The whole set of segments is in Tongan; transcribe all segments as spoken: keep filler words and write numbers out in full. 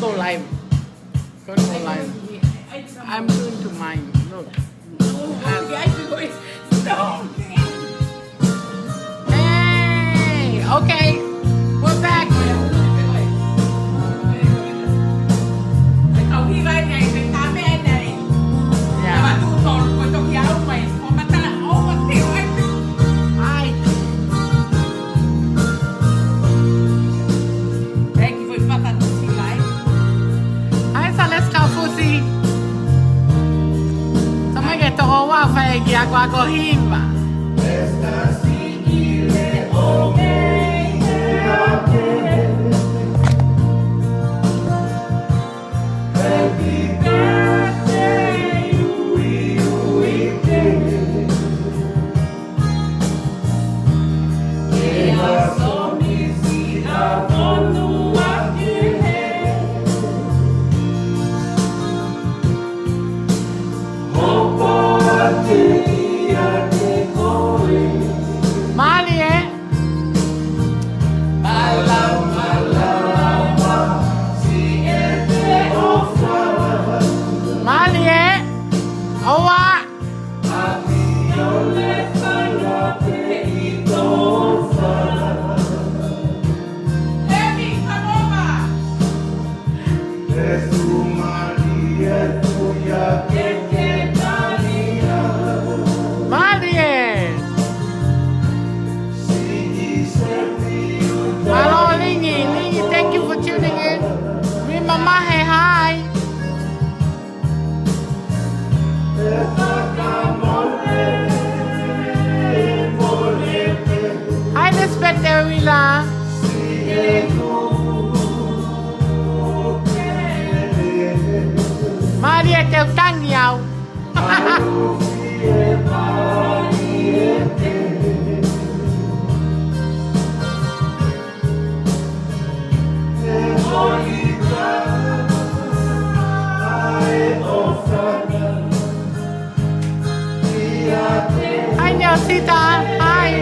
Go live. Go to live. I'm going to mine. Look. Hey, okay. We're back. Yeah. Ai. Thank you for your father. Ai, Sālesi Kaufusi. Tamai ke toko ua fai ki ako ako hiva. Mālie. Mālie. ʻOua. Mālie. Mālō Lingi, Lingi, thank you for tuning in. Rima Mahe, hi. Hi, Lisbeth Teuila. Mālie, te u tangi au. Hi, Neosita. Hi.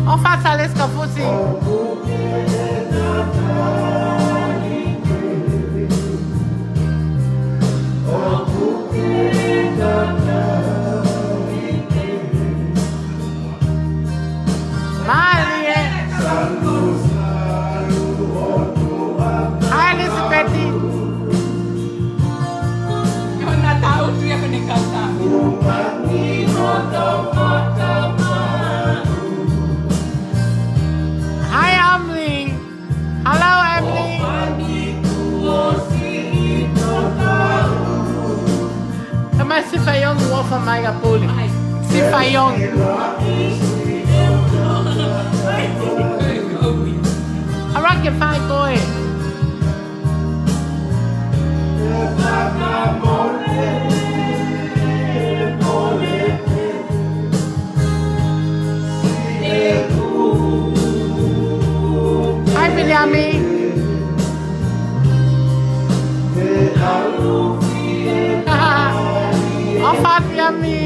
ʻOfa, Sālesi Kaufusi. Mālie. Hi, Elizabeth. Hi, Amling. Hello, Emily. Tamai Sifaiong, ʻofa mai ka puli. Sifaiong. Arake fai koe. Hi, Viliami. ʻOfa, Viliami.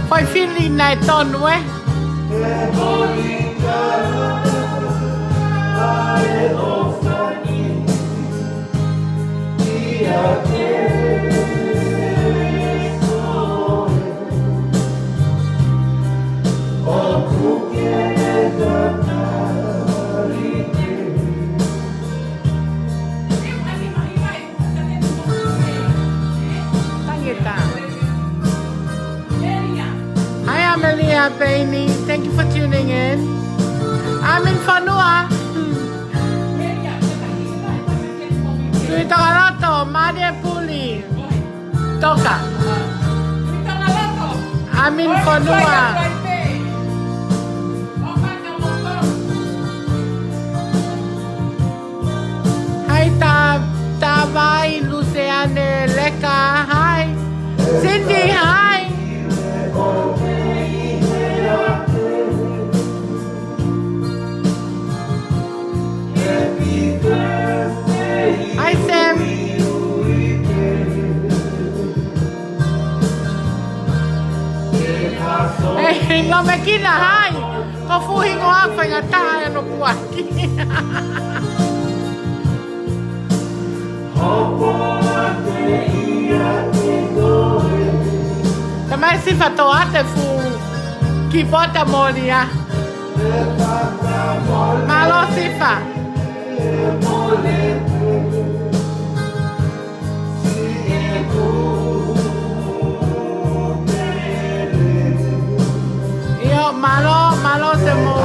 Foʻi fili naʻe tonu, ē? Tangita. Hi, Amelia Bainey. Thank you for tuning in. I'm in Fonua. Tui Tokaloto, Maria Puli. Toka. I'm in Fonua. Hi, Ta-, Tavai, Luseane, Leka, hi. Cindy, hi. Hi, Sam. Hey, Lomekina, hi. Ko Fuʻu hingoa faingataʻa ʻa e nokuaki. Tamai Sifa, toʻo atu e fuʻu kīpota moli ā. Mālō Sifa. ʻIo, mālō, mālō Semo.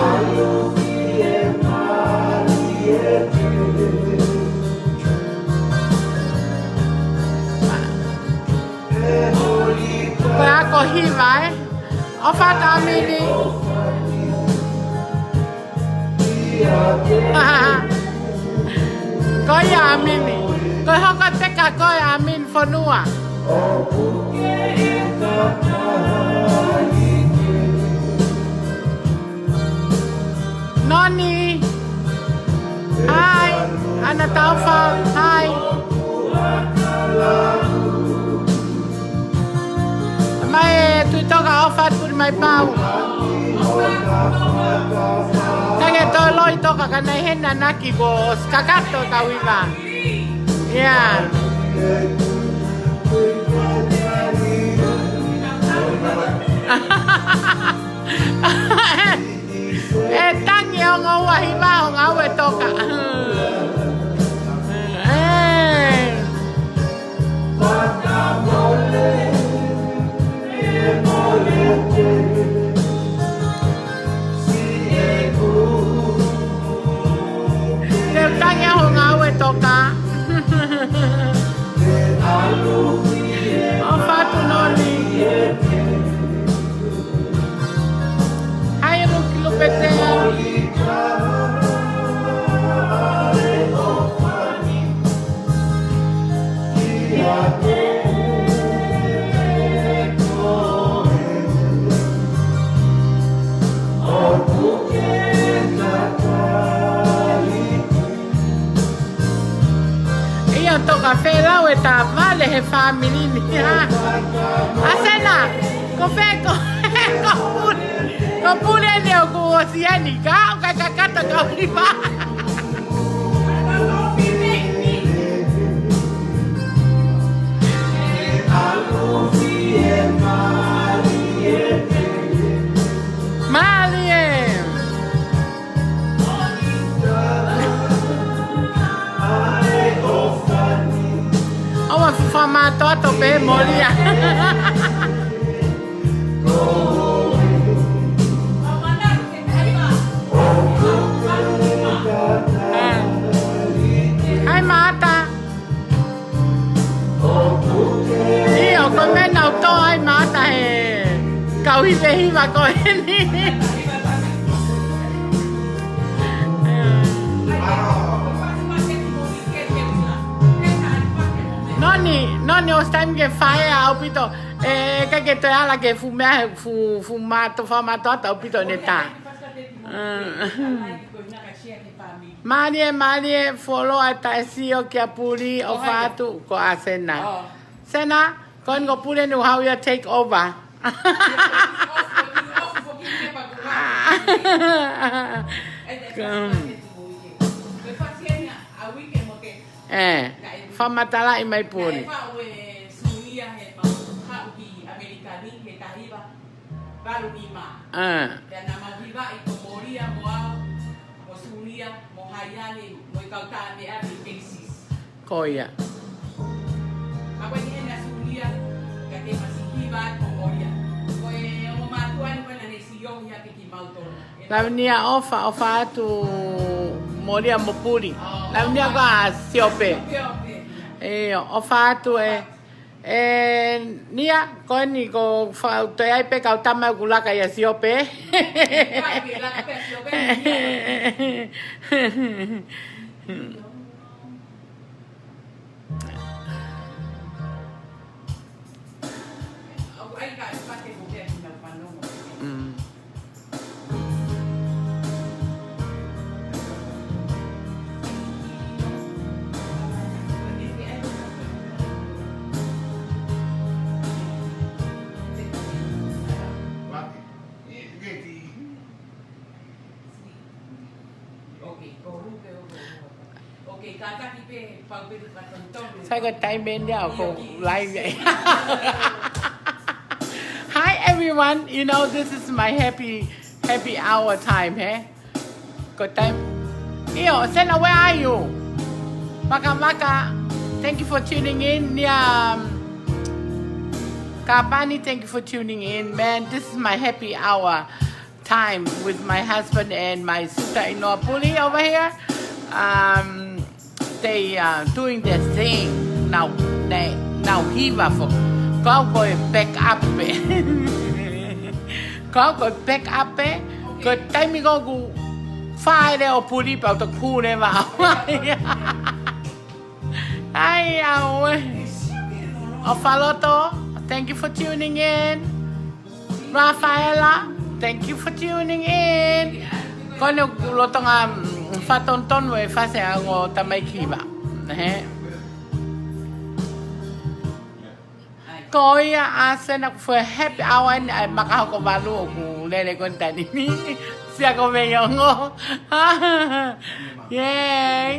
Ko e ako hiva, ē? ʻOfa atu ʻĀmini. Ko ia ʻĀmini. Ko e hoko teka ko e ʻĀmini fonua. Noni. Hai. Ana Taufa. Hai. Mai e Tuʻi Toka, ʻofa atu Puli mai Pau. Ka ke toloi Toka ka naʻe hena naki ko ʻosi kakato kau hiva. ʻIa. ʻE tangi ʻo ngāue hiva ʻo ngāue Toka. ʻE. Te u tangi ʻo ngāue Toka. ʻOfa atu Noni. Hai Luki Lupetea. ʻIa Toka, fēlau e tā vale he fāmili ni. ʻA Sena, ko fē ko, ko Puli, ko Puli eni ʻoku ʻosi eni, ka ʻoku ʻikai kakato kau hiva. Mālie. ʻOua fuʻu fakamātoato pē moli ā. Hai Mata. ʻIo, ko e meʻa naʻa ku toʻo ai Mata he kau hiva hiva ko eni. Noni, Noni, ʻosi taimi ke fai ʻaupito. ʻE, ʻikai ke toe ala ke fuʻu meʻa, fuʻu, fuʻu māto, fakamātoato ʻaupito ʻene tā. Mālie, mālie, fuoloa e taʻesio kia Puli, ʻofa atu ko ʻa Sena. Sena, ko eni ko Puli eni ʻoku haʻu ia take over. ʻE, fakamatalaʻi mai Puli. Valu nima. ʻA. Pea naʻa mau hivaʻi ko Molia mo au, mo Sulia, mo Haiani, mo e kau tāne ʻa Texas. Ko ia. Ka ko e hena Sulia, ka te masi hiva ko Molia. Ko e ongo mātuʻa ni ko ena ne siohi hake kimautolu. Lavinia ʻofa, ʻofa atu Molia mo Puli. Lavinia ko ʻa Siope. ʻIo, ʻofa atu e ʻE, Nia, ko eni ko fa-, toe ʻai pē kau tama ʻoku laka ia Siope. Mm. Sai ko e taimi eni ʻoku live ai. Hi everyone, you know this is my happy, happy hour time, eh? Ko e taimi. ʻIo, Sena, where are you? Maka Maka, thank you for tuning in. Nia, um, Kapani, thank you for tuning in. Man, this is my happy hour time with my husband and my sister-in-law Puli over here. Um, they are doing their thing now. They now hiva foki. Ko au ko e back up pē. Ko au ko e back up pē. Ko e taimi ko ē ʻoku fāʻele ʻo Puli pea u toki hū leva au. ʻAi, au ē. ʻO Faloto, thank you for tuning in. Rafaela, thank you for tuning in. Ko eni ʻoku lolotonga, mm, fakatonutonu e fasi ʻa e ongo tamaiki hiva. He. Ko ia ʻa Sena, ko e happy hour eni ʻa e Maka Hokovalu ʻoku lele ko eni he taimi ni. Sia ko mei ongo. Yay.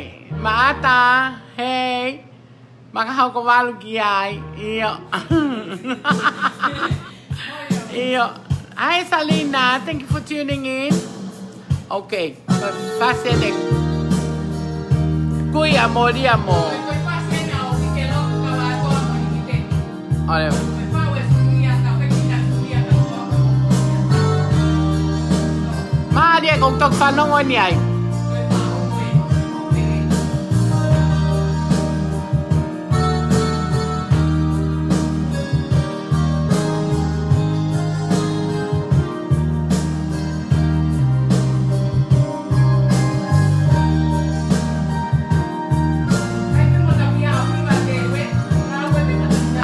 Maʻata, hey. Maka Hokovalu ki ai. ʻIo. ʻIo. Hi, Salina. Thank you for tuning in. Okay. Fasi eni. Kui ʻa Moli ʻa mo. ʻOleva. Mālie, ʻoku ou toki fanongo ni ai.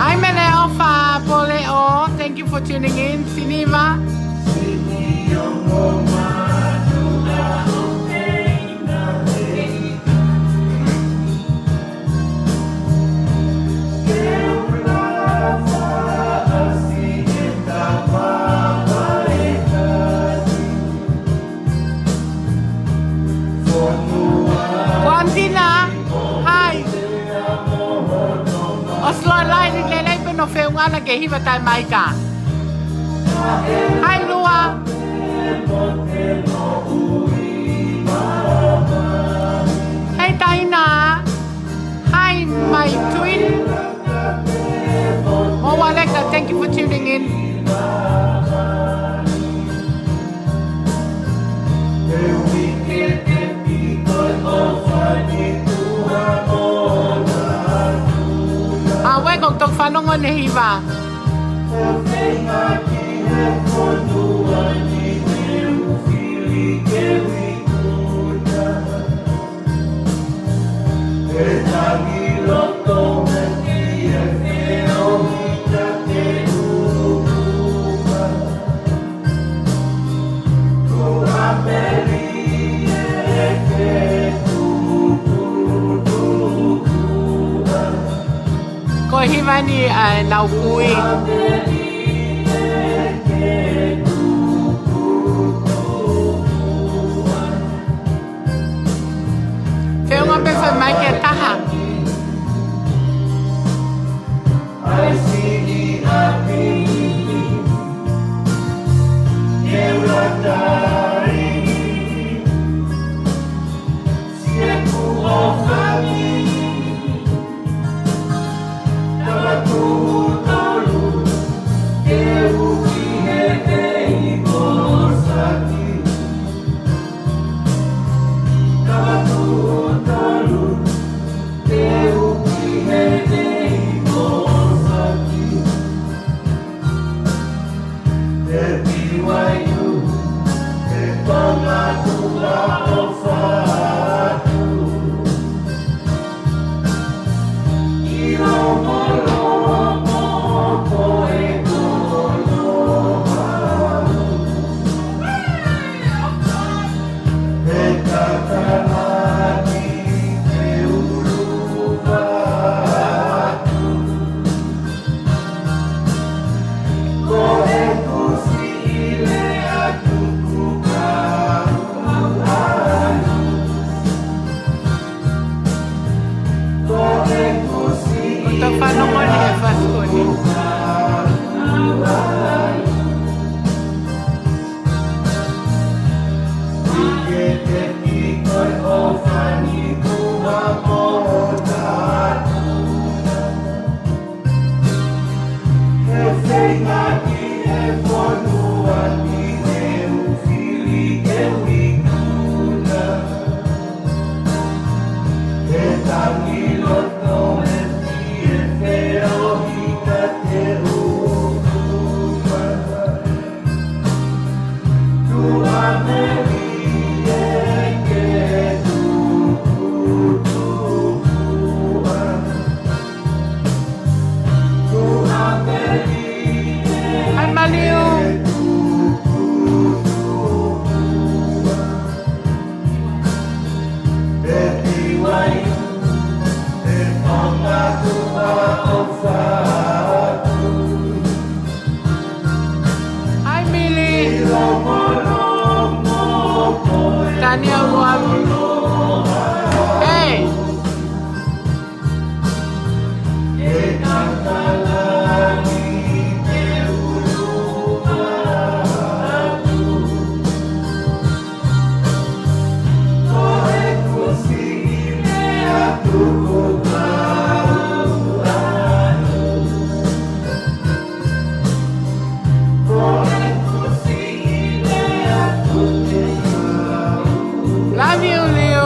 ʻAi, Mele ʻOfa Poleo, thank you for tuning in. Siniva. Kuantina, hi. ʻOsi loa e live, lelei pē hono feʻunga na ke hiva taʻemaika. Hi, Lua. Hi, Taina. Hi, my twin. Mo Waleka, thank you for tuning in. ʻA, ʻoku ou toki fanongo eni he hiva. Ko e hiva eni ʻa e Nau Kui. Feʻunga pē fai mai ke taha. Hey! Love you, Liu.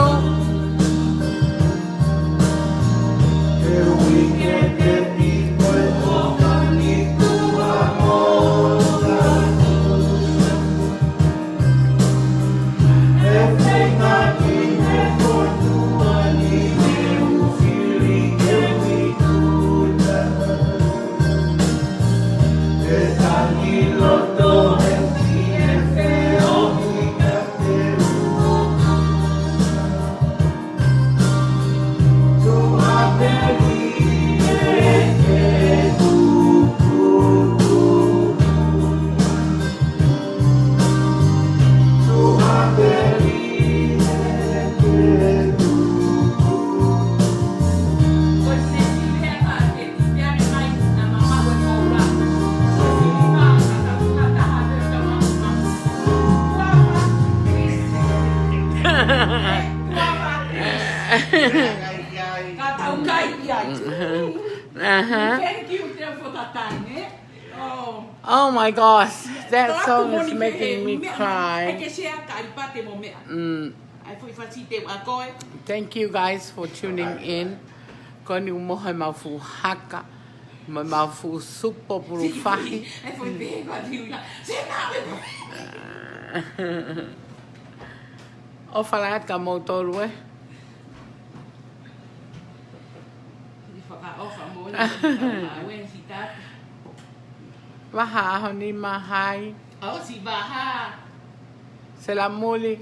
Ka tau kai ai. Uh-huh. Thank you, Steph, for that time, eh? Oh. Oh my gosh, that song is making me cry. Thank you guys for tuning in. Ko eni ʻoku mohe mau fuʻu haka, mo mau fuʻu supo pulu fahi. ʻOfa lahi atu kia moutolu, ē. Vaha ʻaho nima hai. Sela muli.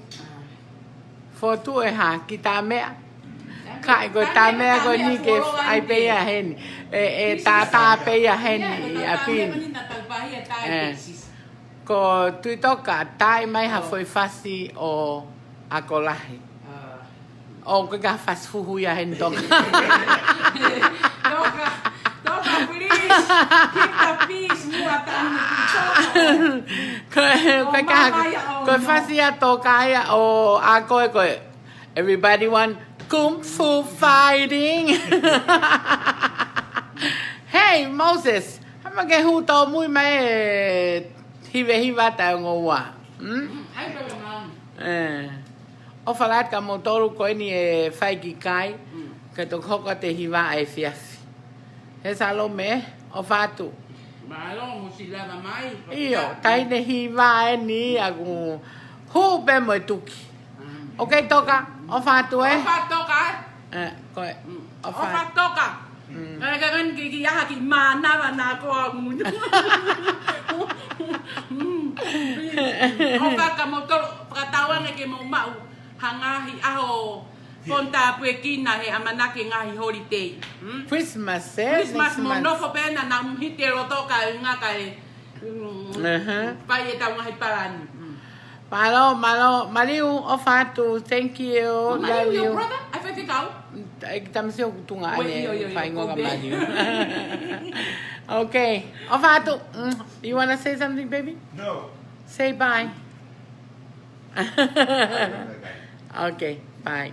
Fotu e ha ki tā meʻa. Ka ʻi ko tā meʻa ko eni ke ʻai pē ia heni. E, e tātā pē ia heni ʻi ʻapi. Ko Tuʻi Toka, tā mai ha foʻi fasi ʻo Ako Lahi. ʻO ko e ka fasi fuhu ia heni Toka. Toka, Toka, please. Keep the peace, mua tahi ni Toka. Ko e, ko e ka, ko e fasi ia Toka ia ʻo ako e ko e. Everybody want kung fu fighting. Hey, Moses, hama ke hū tōmui mai e hivehiva taʻu ngoua. Hmm? Ai, pele mami. Eh. ʻOfa lahi atu kia moutolu ko eni e fai ki kai, ke toki hoko atu e hiva ʻa e efiafi. He Salome, ʻofa atu. Mālō, musi lava mai. ʻIo, taʻahine hiva eni ʻoku hū pē mo e tuki. Okay, Toka, ʻofa atu, ē? ʻOfa Toka, ē? Eh, ko e. ʻOfa Toka. Kae kehe eni ki, ki ʻaha ki mānava na ko a munu. ʻOfa kia moutolu, fakatauange ke mou maʻu ha ngaahi ʻaho fonu tāpuekina he ʻamanaki ngaahi holiday. Hmm? Christmas, ē? Christmas mo nofo pē na na muhite loto ka e ngaka e, mm, fai e tau ngaahi palani. Mm. Mālō, mālō, Maliu, ʻofa atu, thank you, love you. Maliu, your brother? I think I'll. E ki tamasi ʻoku tuʻunga ʻane, ʻio, ʻio, ʻio, faingoa kia Maliu. Okay, ʻofa atu. Mm, you wanna say something, baby? No. Say bye. Okay, bye.